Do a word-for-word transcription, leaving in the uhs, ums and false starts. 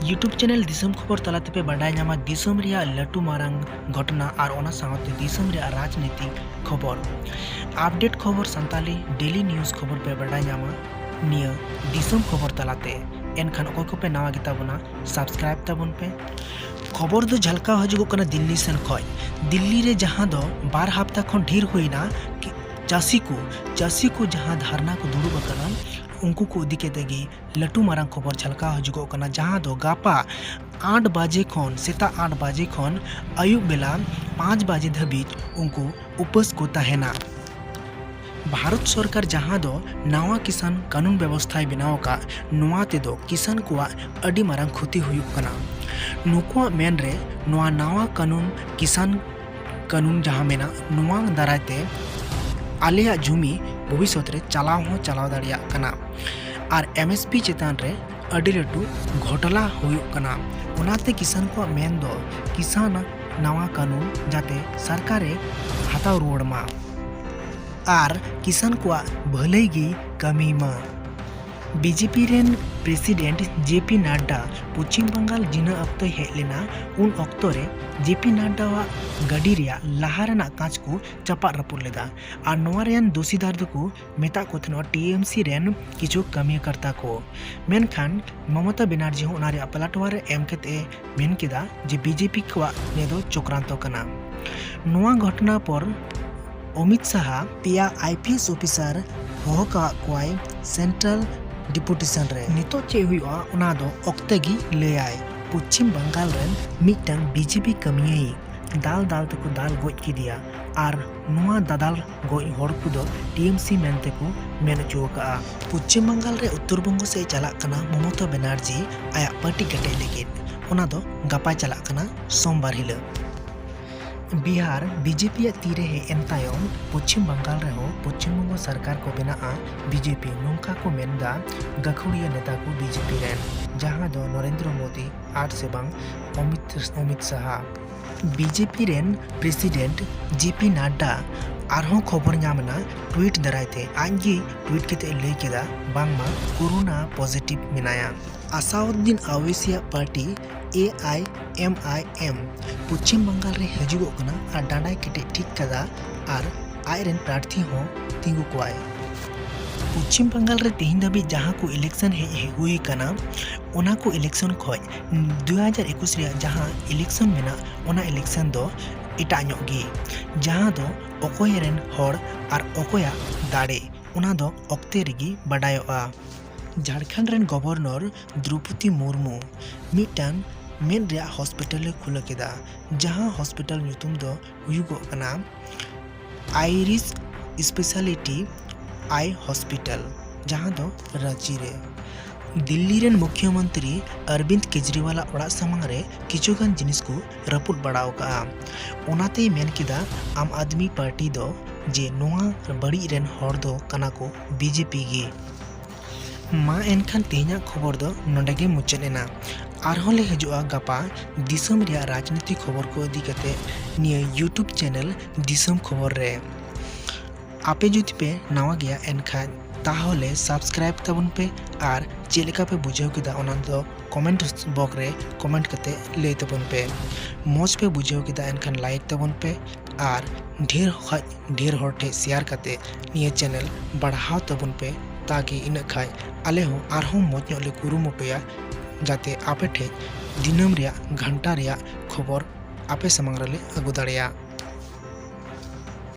YouTube channel ᱫᱤᱥᱚᱢ ᱠᱷᱚᱵᱚᱨ ᱛᱟᱞᱟ ᱛᱮᱯᱮ ᱵᱟᱰᱟᱭ ᱧᱟᱢᱟ ᱫᱤᱥᱚᱢ ᱨᱮᱭᱟᱜ ᱞᱟᱹᱴᱩ ᱢᱟᱨᱟᱝ ᱜᱷᱚᱴᱚᱱᱟ ᱟᱨ ᱚᱱᱟ ᱥᱟᱶᱛᱮ ᱫᱤᱥᱚᱢ ᱨᱮᱭᱟᱜ ᱨᱟᱡᱽᱱᱤᱛᱤ ᱠᱷᱚᱵᱚᱨ᱾ Update ᱠᱷᱚᱵᱚᱨ ᱥᱟᱱᱛᱟᱞᱤ daily news ᱠᱷᱚᱵᱚᱨ ᱯᱮ ᱵᱟᱰᱟᱭ ᱧᱟᱢᱟ ᱱᱤᱭᱟᱹ ᱫᱤᱥᱚᱢ ᱠᱷᱚᱵᱚᱨ ᱛᱟᱞᱟᱛᱮ᱾ ᱮᱱᱠᱷᱟᱱ ᱚᱠᱚᱭ ᱠᱚᱯᱮ ᱱᱟᱣᱟ ᱜᱮᱛᱟ ᱵᱚᱱᱟ, subscribe ᱛᱟᱵᱚᱱ ᱯᱮ᱾ ᱠᱷᱚᱵᱚᱨ ᱫᱚ ᱡᱷᱟᱞᱠᱟᱣ ᱦᱤᱡᱩᱜᱚᱜ ᱠᱟᱱᱟ ᱫᱤᱞᱞᱤ ᱥᱮᱱ ᱠᱷᱚᱡ᱾ ᱫᱤᱞᱞᱤ ᱨᱮ ᱡᱟᱦᱟᱸ ᱫᱚ ᱵᱟᱨ ᱦᱟᱯᱛᱟ ᱠᱷᱚᱱ ᱰᱷᱮᱨ ᱦᱩᱭᱱᱟ ᱠᱤ-, ᱪᱟᱹᱥᱤ ᱠᱚ, ᱪᱟᱹᱥᱤ ᱠᱚ ᱡᱟᱦᱟᱸ ᱫᱷᱟᱨᱱᱟ ᱠᱚ ᱫᱩᱲᱩᱵ ᱟᱠᱟᱱᱟ, ᱩᱱᱠᱩ ᱠᱚ ᱤᱫᱤ ᱠᱟᱛᱮ ᱜᱮ ᱞᱟᱹᱴᱩ ᱢᱟᱨᱟᱝ ᱠᱷᱚᱵᱚᱨ ᱡᱷᱟᱞᱠᱟᱣ ᱦᱤᱡᱩᱜᱚᱜ ᱠᱟᱱᱟ, ᱡᱟᱦᱟᱸ ᱫᱚ ᱜᱟᱯᱟ ᱟᱴ ᱵᱟᱡᱮ ᱠᱷᱚᱱ, ᱥᱮᱛᱟᱜ ᱟᱴ ᱵᱟᱡᱮ ᱠᱷᱚᱱ ᱟᱹᱭᱩᱵ ᱵᱮᱞᱟ ᱯᱟᱸᱪ ᱵᱟᱡᱮ ᱫᱷᱟᱹᱵᱤᱡ ᱩᱱᱠᱩ ᱩᱯᱟᱹᱥ ᱠᱚ ᱛᱟᱦᱮᱱᱟ᱾ ᱵᱷᱟᱨᱚᱛ ᱥᱚᱨᱠᱟᱨ ᱡᱟᱦᱟᱸ ᱫᱚ ᱱᱟᱣᱟ ᱠᱤᱥᱟᱱ ᱠᱟᱹᱱᱩᱱ ᱵᱮᱵᱚᱥᱛᱷᱟᱭ ᱵᱮᱱᱟᱣ ᱟᱠᱟᱫ, ᱱᱚᱣᱟ ᱛᱮᱫᱚ ᱠᱤᱥᱟᱱ ᱠᱚᱣᱟᱜ ᱟᱹᱰᱤ ᱢᱟᱨᱟᱝ ᱠᱷᱚᱛᱤ ᱦᱩᱭᱩᱜ ᱠᱟᱱᱟ᱾ ᱱᱩᱠᱩᱣᱟᱜ ᱢᱮᱱ ᱨᱮ ᱱᱚᱣᱟ ᱱᱟᱣᱟ ᱠᱟᱹᱱᱩᱱ ᱠᱤᱥᱟᱱ ᱠᱟᱹᱱᱩᱱ ᱡᱟᱦᱟᱸ ᱢᱮᱱᱟᱜ, ᱱᱚᱣᱟ ᱫᱟᱨᱟᱭ ᱛᱮ ᱟᱞᱮᱭᱟᱜ ᱡᱩᱢᱤ ᱵᱷᱚᱵᱤᱥᱥᱚᱛ ᱨᱮ ᱪᱟᱞᱟᱣ ᱦᱚᱸ ᱪᱟᱞᱟᱣ ᱫᱟᱲᱮᱭᱟᱜ ᱠᱟᱱᱟ ᱟᱨ M S P ᱪᱮᱛᱟᱱ ᱨᱮ ᱟᱹᱰᱤ ᱞᱟᱹᱴᱩ ᱜᱷᱚᱴᱟᱞᱟ ᱦᱩᱭᱩᱜ ᱠᱟᱱᱟ᱾ ᱚᱱᱟᱛᱮ ᱠᱤᱥᱟᱱ ᱠᱚᱣᱟᱜ ᱢᱮᱱ ᱫᱚ ᱠᱤᱥᱟᱱ ᱱᱟᱣᱟ ᱠᱟᱹᱱᱩᱱ ᱡᱟᱛᱮ ᱥᱚᱨᱠᱟᱨᱮ ᱦᱟᱛᱟᱣ ᱨᱩᱣᱟᱹᱲ ᱢᱟ ᱟᱨ ᱠᱤᱥᱟᱱ ᱠᱚᱣᱟᱜ ᱵᱷᱟᱹᱞᱟᱹᱭ ᱜᱮ ᱠᱟᱹᱢᱤ ᱢᱟ᱾ B J P ᱨᱮᱱ president J P ᱱᱟᱰᱰᱟ ᱯᱚᱪᱷᱤᱢ ᱵᱟᱝᱜᱟᱞ ᱡᱤᱱᱟᱹ ᱚᱠᱛᱚᱭ ᱦᱮᱡ ᱞᱮᱱᱟ, ᱩᱱ ᱚᱠᱛᱚ ᱨᱮ J P ᱱᱟᱰᱰᱟᱣᱟᱜ ᱜᱟᱹᱰᱤ ᱨᱮᱭᱟᱜ ᱞᱟᱦᱟ ᱨᱮᱱᱟᱜ ᱠᱟᱸᱪ ᱠᱚ ᱪᱟᱯᱟᱫ ᱨᱟᱹᱯᱩᱫ ᱞᱮᱫᱟ ᱟᱨ ᱱᱚᱣᱟ ᱨᱮᱱ ᱫᱳᱥᱤᱫᱟᱨ ᱫᱚᱠᱚ ᱢᱮᱛᱟᱜ ᱠᱚ ᱛᱟᱦᱮᱱᱟ T M C ᱨᱮᱱ ᱠᱤᱪᱷᱩ ᱠᱟᱹᱢᱤᱭᱟᱹᱠᱟᱨᱛᱟ ᱠᱚ᱾ ᱢᱮᱱᱠᱷᱟᱱ ᱢᱚᱢᱚᱛᱟ ᱵᱮᱱᱟᱨᱡᱤ ᱦᱚᱸ ᱚᱱᱟ ᱨᱮᱭᱟᱜ ᱯᱟᱞᱟᱴᱣᱟᱨ ᱮ ᱮᱢ ᱠᱟᱛᱮ ᱮ ᱢᱮᱱ ᱠᱮᱫᱟ ᱡᱮ B J P ᱠᱚᱣᱟᱜ ᱱᱤᱭᱟᱹ ᱫᱚ ᱪᱚᱠᱨᱟᱱᱛᱚ ᱠᱟᱱᱟ᱾ ᱱᱚᱣᱟ ᱜᱷᱚᱴᱚᱱᱟ ᱯᱚᱨ ᱚᱢᱤᱛ ᱥᱟᱦᱟ ᱯᱮᱭᱟ I P S officer ᱦᱚᱦᱚ ᱠᱟᱜ ᱠᱚᱣᱟᱭ central deputation ᱨᱮ᱾ ᱱᱤᱛᱚᱜ ᱪᱮᱫ ᱦᱩᱭᱩᱜᱼᱟ, ᱚᱱᱟ ᱫᱚ ᱚᱠᱛᱮ ᱜᱮ ᱞᱟᱹᱭᱟᱭ᱾ ᱯᱚᱪᱷᱤᱢ ᱵᱟᱝᱜᱟᱞ ᱨᱮᱱ ᱢᱤᱫᱴᱟᱝ B J P ᱠᱟᱹᱢᱤᱭᱟᱹᱭᱤᱡ ᱫᱟᱞ ᱫᱟᱞ ᱛᱮᱠᱚ ᱫᱟᱞ ᱜᱚᱡ ᱠᱮᱫᱮᱭᱟ ᱟᱨ ᱱᱚᱣᱟ ᱫᱟᱫᱟᱞ ᱜᱚᱡ ᱦᱚᱲ ᱠᱚᱫᱚ T M C ᱢᱮᱱᱛᱮ ᱠᱚ ᱢᱮᱱ ᱦᱚᱪᱚ ᱟᱠᱟᱫᱼᱟ᱾ ᱯᱚᱪᱷᱤᱢ ᱵᱟᱝᱜᱟᱞ ᱨᱮ ᱩᱛᱛᱚᱨ ᱵᱚᱝᱜᱚ ᱥᱮᱫ ᱪᱟᱞᱟᱜ ᱠᱟᱱᱟ ᱢᱚᱢᱚᱛᱟ ᱵᱮᱱᱟᱨᱡᱤ ᱟᱭᱟᱜ party ᱠᱮᱴᱮᱡ ᱞᱟᱹᱜᱤᱫ, ᱚᱱᱟ ᱫᱚ ᱜᱟᱯᱟᱭ ᱪᱟᱞᱟᱜ ᱠᱟᱱᱟ ᱥᱳᱢᱵᱟᱨ ᱦᱤᱞᱳᱜ᱾ ᱵᱤᱦᱟᱨ B J P ᱭᱟᱜ ᱛᱤᱨᱮ ᱦᱮᱡ ᱮᱱ ᱛᱟᱭᱚᱢ ᱯᱚᱪᱷᱤᱢ ᱵᱟᱝᱜᱟᱞ ᱨᱮᱦᱚᱸ ᱯᱚᱪᱷᱤᱢ ᱵᱚᱝᱜᱚ ᱥᱚᱨᱠᱟᱨ ᱠᱚ ᱵᱮᱱᱟᱜᱼᱟ B J P, ᱱᱚᱝᱠᱟ ᱠᱚ ᱢᱮᱱᱫᱟ ᱜᱟᱹᱠᱷᱩᱲᱤᱭᱟᱹ ᱱᱮᱛᱟ ᱠᱚ B J P ᱨᱮᱱ, ᱡᱟᱦᱟᱸ ᱫᱚ ᱱᱚᱨᱮᱱᱫᱨᱚ ᱢᱳᱫᱤ ᱟᱨ ᱥᱮ ᱵᱟᱝ ᱚᱢᱤᱛ, ᱚᱢᱤᱛ ᱥᱟᱦᱟ᱾ B J P ᱨᱮᱱ president J P ᱱᱟᱰᱰᱟ ᱟᱨᱦᱚᱸ ᱠᱷᱚᱵᱚᱨ ᱧᱟᱢ ᱮᱱᱟ ᱴᱩᱭᱤᱴ ᱫᱟᱨᱟᱭ ᱛᱮ, ᱟᱡ ᱜᱮ ᱴᱩᱭᱤᱴ ᱠᱟᱛᱮ ᱞᱟᱹᱭ ᱠᱮᱫᱟ ᱵᱟᱝᱢᱟ ᱠᱳᱨᱳᱱᱟ ᱯᱚᱡᱤᱴᱤᱵᱷ ᱢᱮᱱᱟᱭᱟ᱾ ᱟᱥᱟᱣᱩᱫᱽᱫᱤᱱ ᱟᱣᱮᱥᱤᱭᱟᱜ ᱯᱟᱨᱴᱤ ᱮ ᱟᱭ ᱮᱢ ᱟᱭ ᱮᱢ ᱯᱚᱪᱷᱤᱢ ᱵᱟᱝᱜᱟᱞ ᱨᱮ ᱦᱤᱡᱩᱜᱚᱜ ᱠᱟᱱᱟ ᱟᱨ ᱰᱟᱸᱰᱟᱭ ᱠᱮᱴᱮᱡ ᱴᱷᱤᱠ ᱠᱟᱫᱟ ᱟᱨ ᱟᱡ ᱨᱮᱱ ᱯᱨᱟᱨᱛᱷᱤ ᱦᱚᱸ ᱛᱤᱸᱜᱩ ᱠᱚᱣᱟᱭ᱾ ᱯᱚᱪᱷᱤᱢ ᱵᱟᱝᱜᱟᱞ ᱨᱮ ᱛᱮᱦᱮᱧ ᱫᱷᱟᱹᱵᱤᱡ ᱡᱟᱦᱟᱸ ᱠᱚ ᱤᱞᱮᱠᱥᱚᱱ ᱦᱮᱡ ᱦᱩᱭ ᱟᱠᱟᱱᱟ, ᱚᱱᱟ ᱠᱚ ᱤᱞᱮᱠᱥᱚᱱ ᱠᱷᱚᱱ ᱫᱩ ᱦᱟᱡᱟᱨ ᱮᱠᱩᱥ ᱨᱮᱭᱟᱜ ᱡᱟᱦᱟᱸ ᱤᱞᱮᱠᱥᱚᱱ ᱢᱮᱱᱟᱜ, ᱚᱱᱟ ᱤᱞᱮᱠᱥᱚᱱ ᱫᱚ ᱮᱴᱟᱜ ᱧᱚᱜ ᱜᱮ, ᱡᱟᱦᱟᱸ ᱫᱚ ᱚᱠᱚᱭ ᱨᱮᱱ ᱦᱚᱲ ᱟᱨ ᱚᱠᱚᱭᱟᱜ ᱫᱟᱲᱮ, ᱚᱱᱟ ᱫᱚ ᱚᱠᱛᱮ ᱨᱮᱜᱮ ᱵᱟᱰᱟᱭᱚᱜᱼᱟ᱾ ᱡᱷᱟᱲᱠᱷᱚᱸᱰ ᱨᱮᱱ ᱜᱚᱵᱷᱚᱨᱱᱚᱨ ᱫᱨᱚᱣᱯᱚᱫᱤ ᱢᱩᱨᱢᱩ ᱢᱤᱫᱴᱟᱝ ᱢᱮᱫ ᱨᱮᱭᱟᱜ ᱦᱚᱥᱯᱤᱴᱟᱞ ᱮ ᱠᱷᱩᱞᱟᱹ ᱠᱮᱫᱟ, ᱡᱟᱦᱟᱸ ᱦᱚᱥᱯᱤᱴᱟᱞ ᱧᱩᱛᱩᱢ ᱫᱚ ᱦᱩᱭᱩᱜᱚᱜ ᱠᱟᱱᱟ ᱟᱭᱨᱤᱥ ᱥᱯᱮᱥᱟᱞᱤᱴᱤ ᱟᱭ ᱦᱚᱥᱯᱤᱴᱟᱞ, ᱡᱟᱦᱟᱸ ᱫᱚ ᱨᱟᱸᱪᱤ ᱨᱮ᱾ ᱫᱤᱞᱞᱤ ᱨᱮᱱ ᱢᱩᱠᱷᱭᱚᱢᱚᱱᱛᱨᱤ ᱚᱨᱵᱤᱱᱫ ᱠᱮᱡᱨᱤᱣᱟᱞᱟᱜ ᱚᱲᱟᱜ ᱥᱟᱢᱟᱝ ᱨᱮ ᱠᱤᱪᱷᱩᱜᱟᱱ ᱡᱤᱱᱤᱥ ᱠᱚ ᱨᱟᱹᱯᱩᱫ ᱵᱟᱲᱟ ᱟᱠᱟᱜᱼᱟ᱾ ᱚᱱᱟᱛᱮᱭ ᱢᱮᱱ ᱠᱮᱫᱟ ᱟᱢ ᱟᱫᱢᱤ ᱯᱟᱨᱴᱤ ᱫᱚ ᱡᱮ ᱱᱚᱣᱟ ᱵᱟᱹᱲᱤᱡ ᱨᱮᱱ ᱦᱚᱲ ᱫᱚ ᱠᱟᱱᱟ ᱠᱚ ᱵᱤᱡᱮᱯᱤ ᱜᱮ᱾ ᱢᱟ ᱮᱱᱠᱷᱟᱱ ᱛᱮᱦᱮᱧᱟᱜ ᱠᱷᱚᱵᱚᱨ ᱫᱚ ᱱᱚᱰᱮ ᱜᱮ ᱢᱩᱪᱟᱹᱫ ᱮᱱᱟ᱾ ᱟᱨᱦᱚᱸ ᱞᱮ ᱦᱤᱡᱩᱜᱼᱟ ᱜᱟᱯᱟ ᱫᱤᱥᱚᱢ ᱨᱮᱭᱟᱜ ᱨᱟᱡᱽᱱᱤᱛᱤ ᱠᱷᱚᱵᱚᱨ ᱠᱚ ᱤᱫᱤ ᱠᱟᱛᱮ ᱱᱤᱭᱟᱹ YouTube ᱪᱮᱱᱮᱞ ᱫᱤᱥᱚᱢ ᱠᱷᱚᱵᱚᱨ ᱨᱮ᱾ ᱟᱯᱮ ᱡᱩᱫᱤ ᱯᱮ ᱱᱟᱣᱟ ᱜᱮᱭᱟ ᱮᱱᱠᱷᱟᱱ ᱛᱟᱦᱚᱞᱮ ᱥᱟᱵᱥᱠᱨᱟᱭᱤᱵ ᱛᱟᱵᱚᱱ ᱯᱮ ᱟᱨ ᱪᱮᱫ ᱞᱮᱠᱟ ᱯᱮ ᱵᱩᱡᱷᱟᱹᱣ ᱠᱮᱫᱟ ᱚᱱᱟ ᱫᱚ ᱠᱚᱢᱮᱱᱴ ᱵᱚᱠᱥ ᱨᱮ ᱠᱚᱢᱮᱱᱴ ᱠᱟᱛᱮ ᱞᱟᱹᱭ ᱛᱟᱵᱚᱱ ᱯᱮ᱾ ᱢᱚᱡᱽ ᱯᱮ ᱵᱩᱡᱷᱟᱹᱣ ᱠᱮᱫᱟ ᱮᱱᱠᱷᱟᱱ ᱞᱟᱭᱤᱠ ᱛᱟᱵᱚᱱ ᱯᱮ ᱟᱨ ᱰᱷᱮᱨ ᱠᱷᱚᱡ ᱰᱷᱮᱨ ᱦᱚᱲ ᱴᱷᱮᱡ ᱥᱮᱭᱟᱨ ᱠᱟᱛᱮ ᱱᱤᱭᱟᱹ ᱪᱮᱱᱮᱞ ᱵᱟᱲᱦᱟᱣ ᱛᱟᱵᱚᱱ ᱯᱮ, ᱛᱟᱠᱤ ᱤᱱᱟᱹᱜ ᱠᱷᱟᱡ ᱟᱞᱮ ᱦᱚᱸ ᱟᱨᱦᱚᱸ ᱢᱚᱡᱽ ᱧᱚᱜ ᱞᱮ ᱠᱩᱨᱩᱢᱩᱴᱩᱭᱟ, ᱡᱟᱛᱮ ᱟᱯᱮ ᱴᱷᱮᱡ ᱫᱤᱱᱟᱹᱢ ᱨᱮᱭᱟᱜ ᱜᱷᱟᱱᱴᱟ ᱨᱮᱭᱟᱜ ᱠᱷᱚᱵᱚᱨ ᱟᱯᱮ ᱥᱟᱢᱟᱝ ᱨᱮᱞᱮ ᱟᱹᱜᱩ ᱫᱟᱲᱮᱭᱟᱜ᱾